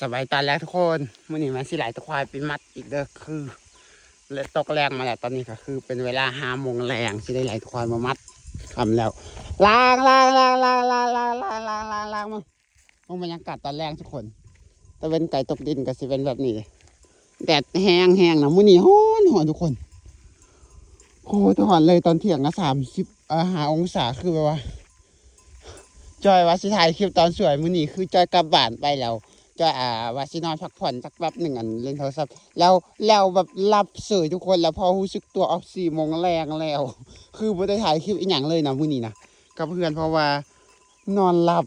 ສະບາຍຕອນແລງທຸກຄົນ, ມື້ນີ້ມາຊິໄລ່ຕົວຄວາຍໄປມັດອີກເດີ. ຄື ແລະ ຕົກແລງມາແລ້ວ, ຕອນນີ້ກໍຄືເປັນເວລາຫ້າໂມງແລງ, ຊິໄດ້ໄລ່ຕົວຄວາຍມາມັດຄ່ຳແລ້ວ. ລາງ ລາງ ລາງ ລາງ ເບິ່ງບັນຍາກາດຕອນແລງທຸກຄົນ, ຕາເວັນໃກ້ຕົກດິນກໍຊິເປັນແບບນີ້. ແດດແຮງໆນະ, ມື້ນີ້ຮ້ອນໆທຸກຄົນ. ໂອ້ ແຕ່ຮ້ອນເລີຍ, ຕອນທ່ຽງກໍສາມສິບ ເອີ ຫ້າອົງສາ, ຄືແບບວ່າ ຈ້ອຍວ່າຊິຖ່າຍຄລິບຕອນສວຍມື້ນີ້, ຄືຈ້ອຍກັບບ້ານໄປແລ້ວ, ຈ້ອຍ ອ່າ ວ່າຊິນອນພັກຜ່ອນຈັກແປັບໜຶ່ງ, ອັນ ຫຼິ້ນໂທລະສັບ ແລ້ວ ແລ້ວແບບຫຼັບເສີຍທຸກຄົນ. ແລ້ວພໍຮູ້ສຶກຕົວ ເອົາ ສີ່ໂມງແລງແລ້ວ, ຄືບໍ່ໄດ້ຖ່າຍຄລິບອີ່ຫຍັງເລີຍນະມື້ນີ້ນະ ກັບເພື່ອນ, ເພາະວ່ານອນຫຼັບ.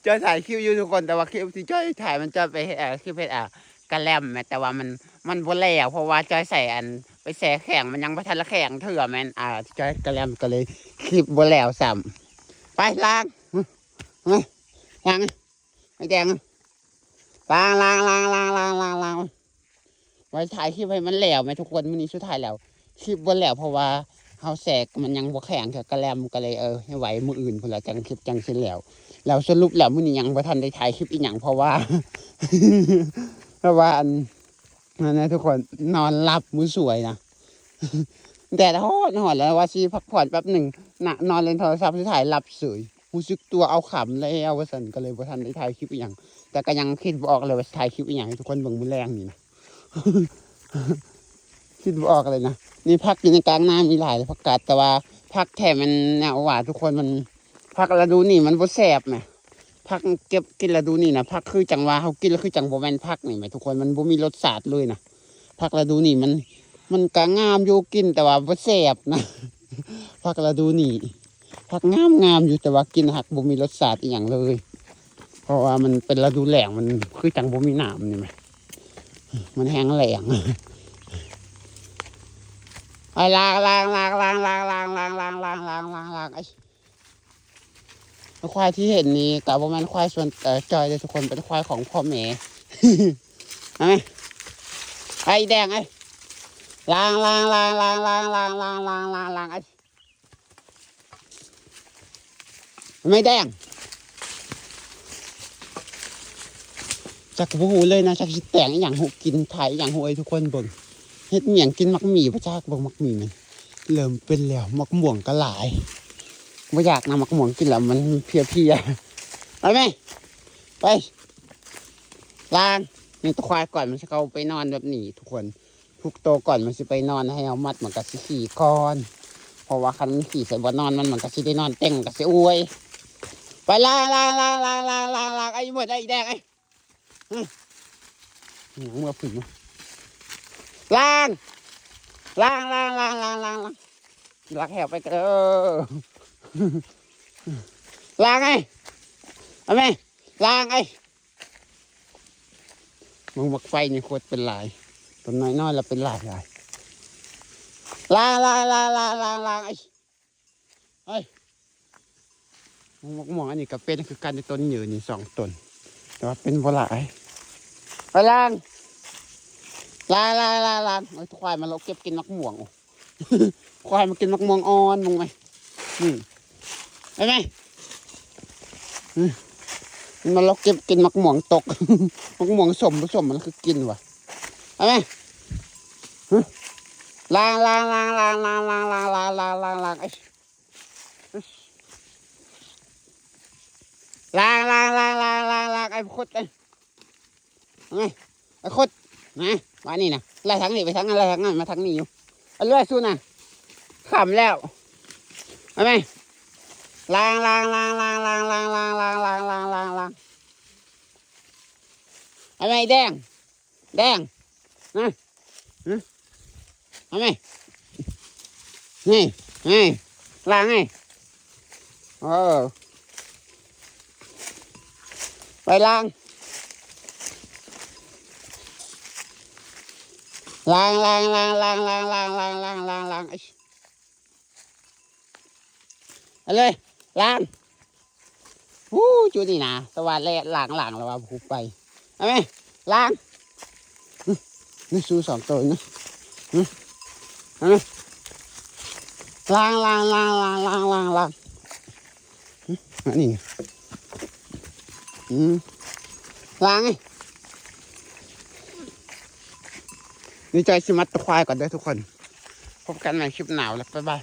ຈ້ອຍຖ່າຍຄລິບຢູ່ທຸກຄົນ, ແຕ່ວ່າຄລິບທີ່ຈ້ອຍຖ່າຍ ມັນຈ້ອຍໄປເຮັດ ເອີ ຄລິບເຮັດ ອ່າ ກະແລັມແໝ, ແຕ່ວ່າມັນ ມັນບໍ່ແລ້ວ ເພາະວ່າຈ້ອຍໃສ່ ອັນ ໄປແຊ່ແຂງ, ມັນຍັງບໍ່ທັນລະແຂງເທື່ອແມ່ນ. ອ່າ ຈ້ອຍກະແລັມກໍເລີຍຄລິບບໍ່ແລ້ວຊ້ຳ. ໄປ ລາງ ມາ ລາງ ໄອ້ແດງ ລາງ ລາງ ລາງ ລາງ ລາງ ລາງ ລາງ ໄວ້ຖ່າຍຄລິບໃຫ້ມັນແລ້ວແໝທຸກຄົນ. ມື້ນີ້ສຸດທ້າຍແລ້ວ ຄລິບບໍ່ແລ້ວ ເພາະວ່າເຮົາແຊ່ມັນຍັງບໍ່ແຂງເທື່ອ ກະແລັມ, ກໍເລີຍ ເອີ ໃຫ້ໄວ້ມື້ອື່ນພຸ້ນລະ ຈັ່ງຄລິບຈັ່ງຊິແລ້ວ. ແລ້ວສະຫຼຸບແລ້ວມື້ນີ້ຍັງບໍ່ທັນໄດ້ຖ່າຍຄລິບອີ່ຫຍັງ ເພາະວ່າ ເພາະວ່າ ອັນ ນັ້ນນະທຸກຄົນ, ນອນຫຼັບມື້ສວຍນະ. ແດດຮ້ອນໆ ແລ້ວວ່າຊິພັກຜ່ອນແປັບໜຶ່ງນະ, ນອນຫຼິ້ນໂທລະສັບ ສຸດທ້າຍຫຼັບເສີຍ. ຮູ້ສຶກຕົວ ເອົາ ຄ່ຳແລ້ວວ່າຊັ້ນ, ກໍເລີຍບໍ່ທັນໄດ້ຖ່າຍຄລິບອີ່ຫຍັງ. ແຕ່ກໍຍັງຄິດບໍ່ອອກເລີຍວ່າຊິຖ່າຍຄລິບອີ່ຫຍັງໃຫ້ທຸກຄົນເບິ່ງມື້ແລງນີ້ນະ. ຄິດບໍ່ອອກເລີຍນະ. ນີ້ຜັກຢູ່ໃນກາງນາມີຫຼາຍເລີຍ, ຜັກກາດ, ແຕ່ວ່າຜັກແທ້ມັນແນວວ່າທຸກຄົນ, ມັນ ຜັກລະດູນີ້ມັນບໍ່ແຊບແໝ. ຜັກເກັບກິນລະດູນີ້ນະ, ຜັກຄືຈັ່ງວ່າເຮົາກິນແລ້ວຄືຈັ່ງບໍ່ແມ່ນຜັກນີ້ແໝທຸກຄົນ, ມັນບໍ່ມີລົດຊາດເລີຍນະ. ຜັກລະດູນີ້ມັນ ມັນກະງາມຢູ່ກິນ, ແຕ່ວ່າບໍ່ແຊບນະ. ຜັກລະດູນີ້ ຜັກງາມໆຢູ່, ແຕ່ວ່າກິນຫາກບໍ່ມີລົດຊາດອີ່ຫຍັງເລີຍ, ເພາະວ່າມັນເປັນລະດູແລ້ງ, ມັນຄືຈັ່ງບໍ່ມີນ້ຳນີ້ແໝ, ມັນແຮງແລ້ງ. ໄປ ລາງ ລາງ ລາງ ລາງ ລາງ ໄອ້ ຄວາຍທີ່ເຫັນນີ້ກໍບໍ່ແມ່ນຄວາຍສ່ວນ ເອີ ຈ້ອຍເດີ້ທຸກຄົນ, ເປັນຄວາຍຂອງພໍ່ແມ່. ເອົາໄໝ? ໄອ້ແດງ ໄອ້ ລາງ ລາງ ລາງ ລາງ ລາງ ລາງ ລາງ ລາງ ລາງ ໄອ້ ໄມ້ແດງ. ຈັກບໍ່ຮູ້ເລີຍນະ, ຈັກຊິແຕ່ງອີ່ຫຍັງຮູ້ກິນ, ຖ່າຍອີ່ຫຍັງຮູ້ໃຫ້ທຸກຄົນເບິ່ງ. ເຮັດໝຽງກິນໝາກໝີ່ບໍ່ຈັກ, ເບິ່ງໝາກໝີ່ມັນເລີ່ມເປັນແລ້ວ, ໝາກມ່ວງກໍຫຼາຍ. ບໍ່ຢາກນະ, ໝາກມ່ວງກິນແລ້ວມັນເພຍໆ. ໄປແມ່ ໄປ ລາງ. ນີ້ຕົວຄວາຍກ່ອນມັນຊິເຂົ້າໄປນອນແບບນີ້ທຸກຄົນ. ທຸກໂຕກ່ອນມັນຊິໄປນອນໃຫ້ເຮົາມັດ ມັນກໍຊິຂີ້ກ່ອນ, ເພາະວ່າຄັນມັນຂີ້ໃສ່ບ່ອນນອນມັນ ມັນກໍຊິໄດ້ນອນເຕັງ, ມັນກໍຊິອວຍ. ໄປ ລາງ ລາງ ລາງ ໄອ້ໝົດ ໄອ້ແດງ ໄອ້ ຫຍັງເມືອຜຶ້ງ ລາງ ລາງ ລາງ ລາງ ລາງ ລາງ ລາງ ລັກແຫ້ວໄປເດີ ລາງ ໄອ້ ເອົາແມ່ ລາງ ໄອ້. ເບິ່ງໝາກໄຟນີ້ໂຄດເປັນຫຼາຍ, ຕົ້ນນ້ອຍໆ ແລ້ວເປັນຫຼາຍໆ. ລາງ ລາງ ລາງ ລາງ ລາງ ລາງ ໄອ້ ເອີຍ ໝາກມ່ວງອັນນີ້ກໍເປັນຄືກັນ, ຕົ້ນເຫຍີນີ້ສອງຕົ້ນ ແຕ່ວ່າເປັນບໍ່ຫຼາຍ. ໄປ ລາງ ລາງ ລາງ ລາງ ລາງ. ໂອ້ຍ ຄວາຍມາເລາະເກັບກິນໝາກມ່ວງ. ໂອ້ ຄວາຍມາກິນໝາກມ່ວງອ່ອນ, ເບິ່ງໄໝ ນີ້ ໄປໄໝ ອື ມັນມາເລາະເກັບກິນໝາກມ່ວງຕົກ. ໝາກມ່ວງສົ້ມບໍ່ສົ້ມ ມັນຄືກິນຫວາ? ໄປໄໝ ຮະ ລາງ ລາງ ລາງ ລາງ ລາງ ລາງ ລາງ ເອີຍ ລາງ ລາງ ລາງ ລາງ ລາງ ລາງ ໄອ້ຄົດ ເອີຍ ໄອ້ຄົດ ມາ ມານີ້ນະ ໄລ່ທາງນີ້ໄປທາງນັ້ນ ໄລ່ທາງນັ້ນມາທາງນີ້ຢູ່ ເອົາເລີຍສູນນະ ຄ່ຳແລ້ວ ເອົາໄໝ ລາງ ລາງ ລາງ ລາງ ລາງ ລາງ ລາງ ລາງ ລາງ ລາງ ລາງ ລາງ ເອົາໄໝ ແດງ ແດງ ມາ ມາ ເອົາໄໝ ນີ້ ນີ້ ລາງ ນີ້ ເອີ ໄປລາງ ລາງ ລາງ ລາງ ລາງ ລາງ ລາງ ລາງ ລາງ ລາງ ລາງ ເອົາເລີຍ ລາງ ໂອ້ ຈຸດນີ້ນະ ແຕ່ວ່າແລ່ ລາງ ລາງ ແລ້ວວ່າບໍ່ໄປ ເອົາໄໝ ລາງ ອື ນີ້ຊູສອງໂຕນະ ອື ເອົາໄໝ ລາງ ລາງ ລາງ ລາງ ລາງ ລາງ ລາງ ອື ອັນນີ້ ອືມ ລ້າງ ນີ້ຈອຍຊິມັດຕະຄວາຍກ່ອນເດີທຸກຄົນ. ພົບກັນໃໝ່ຄລິບໜ້າແລ້ວ ບາຍບາຍ.